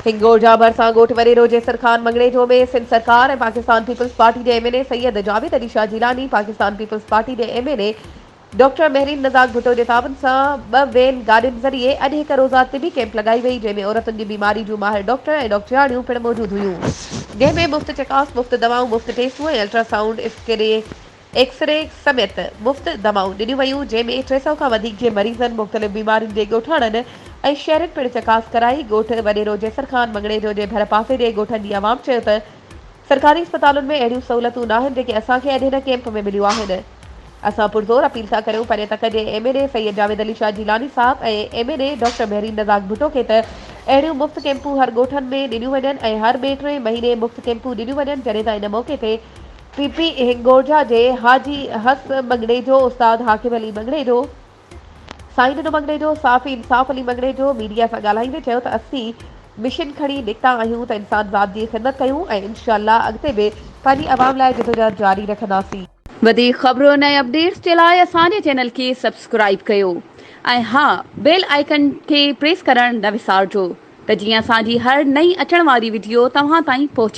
هنگورجا ڀرسان ڳوٺ وڏيرو جيسر خان مڱڻيجو ۾ سنڌ سرڪار ۽ پاڪستان پيپلز پارٽي جي M N A Syed Javed Ali Shah Jilani, Pakistan Peoples Party جي M N A doctor Mehreen Razzaq Bhutto جي تعاون سان ٻه وين گاڏين ذريعي اڄ هڪ روزه طبي ڪئمپ لڳائي وئي جنهن ۾ عورتن جي بيماري جون ماهر ڊاڪٽر ۽ ڊاڪٽرياڻيون پڻ موجود هيون جنهن ۾ مفت چڪاس، مفت دوائون، مفت ٽيسٽون ۽ الٽرا سائونڊ اسڪري ايڪسري سميت مفت دوائون ڏنيون ويون، جنهن ۾ 300 کان وڌيڪ جي مريضن مختلف بيمارين جي ڳوٺاڻن ۽ شهرين پڻ چڪاس ڪرائي، ڳوٺ وڏيرو جيسر خان مڱڻيجو جي ڀر پاسي جي ڳوٺن جي عوام چيو ته سرڪاري اسپتالن ۾ اهڙيون سهولتون ناهن جيڪي اسان کي اڄ هن ڪئمپ ۾ مليون آهن اسان پرزور اپيل ٿا ڪريون پنهنجي تڪ جي M N A Syed Javed Ali Shah Jilani صاحب ۽ M N A doctor Mehreen Razzaq Bhutto کي ته اهڙيون مفت ڪئمپون هر ڳوٺن ۾ ڏنيون وڃن ۽ هر ٻئي ٽئين مهيني مفت ڪئمپون ڏنيون وڃن جڏهن ته ان موقعي تي پي پي هنگورجا جي حاجي حس مڱڻيجو، استاد حاڪم علي مڱڻيجو، سائين ڏنو مڱڻيجو، صحافي انصاف علي مڱڻيجو ميڊيا سان ڳالهائيندي چيو ته اسين مشن کڻي نڪتا آهيون ته انسان ذات جي خدمت ڪيون ۽ انشاء الله اڳتي به پنهنجي عوام لاء جدوجهد جاري رکنداسين. وڌيڪ خبرن ۽ اپڊيٽس جي لاء اسان جي چينل کي سبسڪرائيب ڪيو ۽ ها بيل آئيڪن کي پريس ڪرڻ نه وسارجو ته جيئن اسان جي هر نئين اچڻ واري وڊيو توهان تائين پهچي.